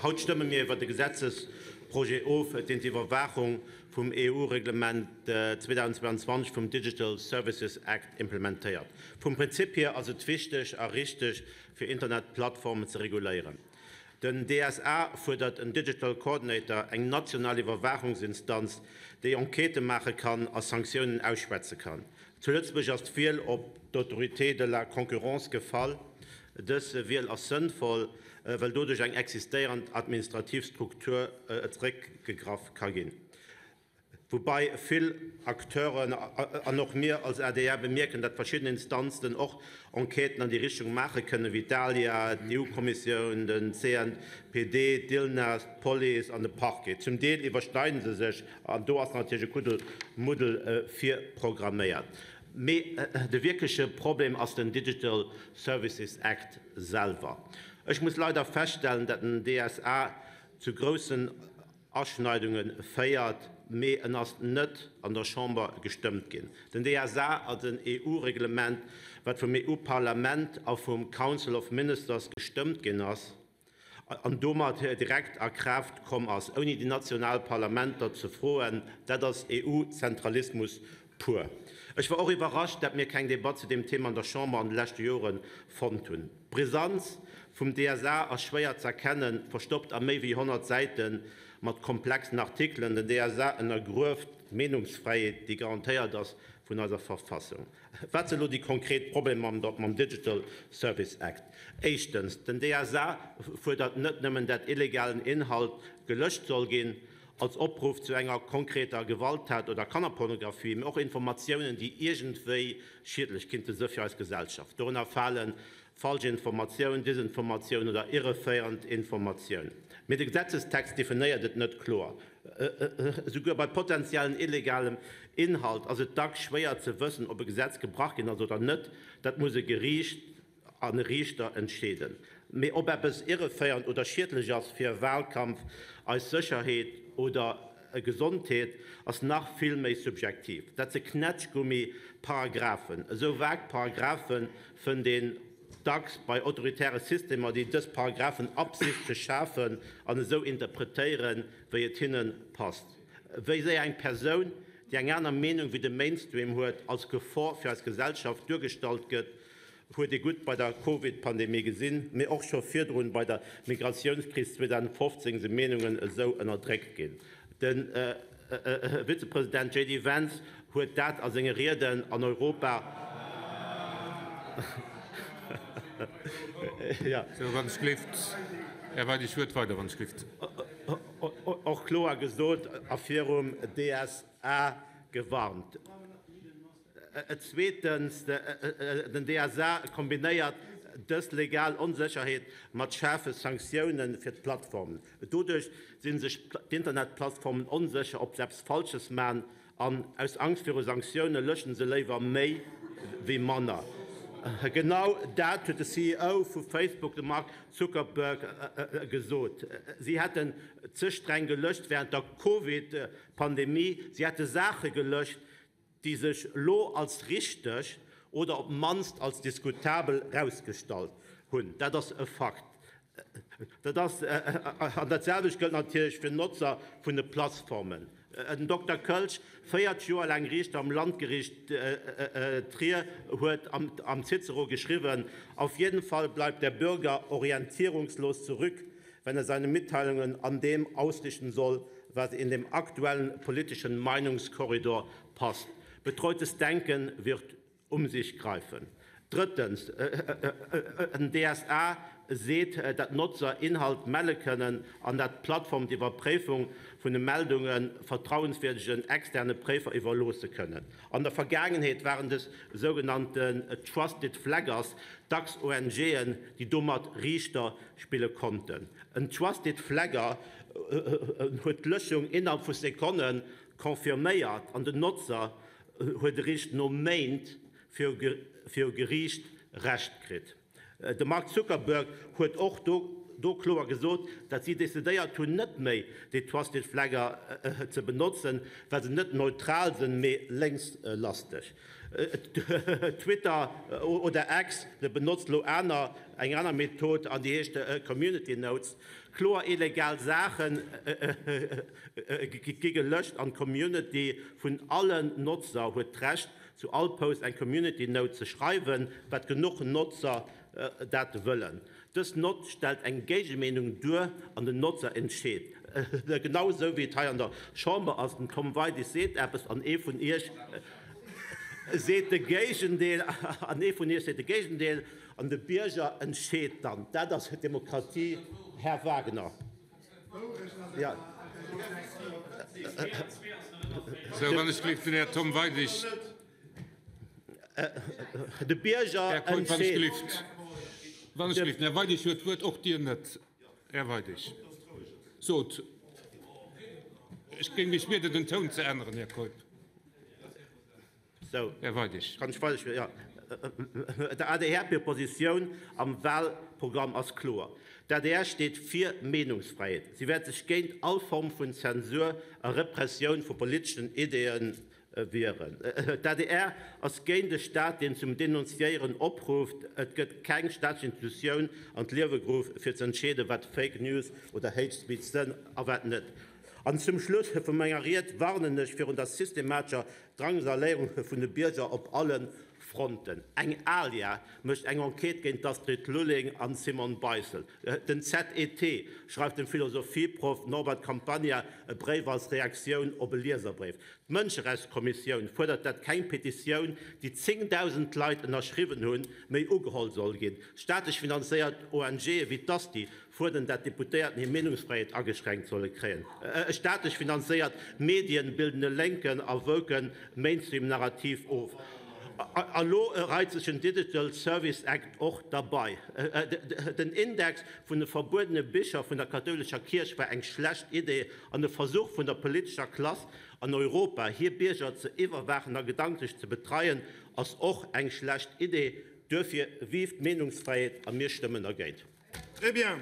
Haut stëmme mir iwwert e Gesetzesprojet of, deen d'Iwwerwaachung vum EU-Reglement 2022 vum Digital Services Act implementéiert. Vum Prinzip hier ass et wichteg a richteg, fir Internetplattformen ze reguléieren. Den DSA fuerdert en Digital Coordinator, eng national Iwwerwaachungsinstanz, déi Enquêtë maache kann a Sanktiounen ausschwätze kann. Zu Lëtzebuerg ass d'Wiel op d'Autorité de la concurrence gefall. Dës Wiel ass sënnvoll, well doduerch eng existéierend administrativ Struktur zeréckgegraff ka ginn. Woubai vill Acteuren an och mir als adr bemierken, datt verschidden Instanzen och Enquêten an déi Richtung maache kënnen, wéi d'ALIA, d'EU-Kommissioun, den CNPD, d'ILNAS, d'Police an de Parquet. Zum Deel iwwerschneide se sech an do ass natierlech e Kuddelmuddel virprogramméiert. Mee de wierkleche Problem ass den Digital Services Act selwer. Ech muss leider feststellen, datt den DSA zu groussen Aschneidunge féiert, mee en ass net an der Chamber gestëmmt ginn. Den DSA ass en EU-Reglement, wat vum EU-Parlament a vum Council of Ministers gestëmmt ginn ass an domat direkt a Kraaft komm ass, ouni déi national Parlamenter ze froen. Dat ass EU-Zentralismus pur. Ech war och iwwerrascht, dat mir keng Debatt zu deem Thema an der Chamber an de leschte Jore fonnt hunn. D'Brisanz vum DSA ass schwéier z'erkennen, verstoppt a méi wéi 100 Säite mat komplexen Artikelen. Den DSA ënnergrueft d'Meenungsfräiheet, déi garantéiert ass vun eiser Verfassung. Wat sinn elo déi konkret Problemer mam Digital Service Act? Éischtens, den DSA fuerdert net nëmmen, dat illegalen Inhalt gelöscht soll ginn, als Opruff zu enger konkreter Gewalttat oder Kannerpornografie, mee och Informatiounen, déi iergendwéi schiedlech kinnte si fir eis Gesellschaft. Dorënner fale falsch Informatioun, Desinformatioun oder irreféierend Informatioun. Mee de Gesetzestext definéiert et net kloer. Esouguer bei potentiellen illegalem Inhalt ass et dacks schwéier ze wëssen, ob e Gesetz gebrach ginn ass oder net. Dat muss e Geriicht an e Riichter entscheeden. Mee ob eppes irreféierend oder schiedlech ass fir e Wahlkampf, eis Sécherheet oder Gesondheet, ass nach vill méi subjektiv. Dat si Knätschgummi-Paragraphen. Esou vag Paragraphe fënnt een dacks bei autoritäre Systemer, déi dës Paragraphen absichtlech schafen an esou interpretéieren, wéi et hinne passt. Wéi séier eng Persoun, déi eng aner Meenung wéi de Mainstream huet, als Gefor fir eis Gesellschaft duergestallt gëtt, huet ee gutt bei der Covid-Pandemie gesinn, mee och scho virdrun bei der Migratiounskris 2015 si Meenungen esou ënnerdréckt ginn. De Vizepresident JD Vance huet dat a senge Rieden an Europa. Och kloer gesot a virum DSA gewarnt. Zweetens, den DSA kombinéiert dës legal Onsécherheet mat schaarfe Sanktioune fir d'Plattformen. Doduerch si sech d'Internetplattformen onsécher, ob se eppes Falsches maachen, an aus Angscht viru Sanktioune löschen se léiwer méi wéi manner. Genau dat huet de CEO vu Facebook, de Mark Zuckerberg, gesot. Si hätten ze streng gelöscht wärend der Covid-Pandemie. Si hätte Saache gelöscht, déi sech elo als richteg oder op d'mannst als diskutabel erausgestallt hunn. Dat ass e Fakt. Dat ass, an dat selwecht gëllt natierlech fir Notzer vun de Plattformen. Den Dokter Kölsch, 40 Joer laang Riichter am Landgericht Trier, huet am Cicero geschriwwen, Auf jeden Fall bleibt der Bürger orientierungslos zurück, wenn er seine Mitteilungen an dem ausrichten soll, was in dem aktuellen politischen Meinungskorridor passt. Betreutes Denken wird um sich greifen. Drëttens, Den DSA seet, datt Notzer Inhalt melle kënnen an datt d'Plattform d'Iwwerpréifung vun de Meldunge vertrauenswierdegen externe Préifer iwwerloosse kënnen. An der Vergaangenheet waren dës sougenannten Trusted Flaggers dacks ONGen, déi domat Riichter spille konnten. En Trusted Flagger huet d'Löschung innerhalb vu Sekonne confirméiert an den Notzer huet eréischt no Méint viru Geriicht Recht kritt. De Mark Zuckerberg huet och do. do kloer gesot, datt si decidéiert hunn, net méi déi Trusted Flagger ze benotzen, well se net neutral sinn, mee lénkslasteg. Twitter oder X benotzt elo aner eng aner Method an déi heescht Community Notes. Kloer illegal Saache gi gelöscht an d'Community vun allen Notzer huet d'Recht, zu all Post eng Community Note ze schreiwen, wat genuch Notzer dat wëllen. Dës Nott stellt eng Géigemeenung duer an den Notzer entscheet. Genau esou wéi et hei an der Chamber ass, den Tom Weidig seet eppes an ee vun Iech seet de Géigendeel an ee vun Iech seet de Géigendeel an de Bierger entscheet dann. Dat ass Demokratie, Här Wagner. Sou, wann ech gleef, den Här Tom Weidig. De Bierger Här Keup, wann ech gelift, wann ech gelift, den Här Weidig huet d'Wuert, och Dir net, Här Weidig. Sot, ech géing lech bieden, den Toun ze änneren, Här Keup. Sou, Här Weidig. Kann ech weiderschwätzen? Jo. Der adr hir Positioun am Wahlprogramm ass kloer, D'adr steet fir Meenungsfräiheet. Si wäert sech géint all Form vun Zensur a Repressioun vu politeschen Ideeë wieren. D'adr ass géint e Staat, deen zum Denunziéieren oprufft. Et gëtt keng staatlech Institutioun an d'Liewe geruff, fir ze entscheeden, wat Fake News oder Hate Speech sënn a wat net. An zum Schluss vu menger Ried warnen ech virun der systematescher Drangsaléierung vun de Bierger op alle Fronten. Eng Alia mécht eng Enquête géint d'Astrid Lulling an d'Simone Beissel. Den ZET schreift dem Philosophieproff Norbert Campagna e Bréif als Reaktioun op e Lieserbréif. D'Mënscherechtskommissioun fuerdert, dat keng Petitioun, déi 10.000 Leit ënnerschriwwen hunn, méi ugeholl soll ginn. Staatlech finanzéiert ONGe wéi d'ASTI fuerderen, dat d'Deputéierten hir Meenungsfräiheet ageschränkt solle kréien. Staatlech finanzéiert Medien bilden e lénken a woken Mainstream-Narrativ of. A lo reit sech den Digital Service Act och derbei. Den Index vun de verbuedene Bicher vun der kathoulescher Kierch war eng schlecht Idee an e Versuch vun der politescher Klass an Europa, hir Bierger ze iwwerwaachen a gedanklech ze betreien, ass och eng schlecht Idee. Duerfir, Vive d'Meenungsfräiheet a mir stëmmen dergéint. Très bien.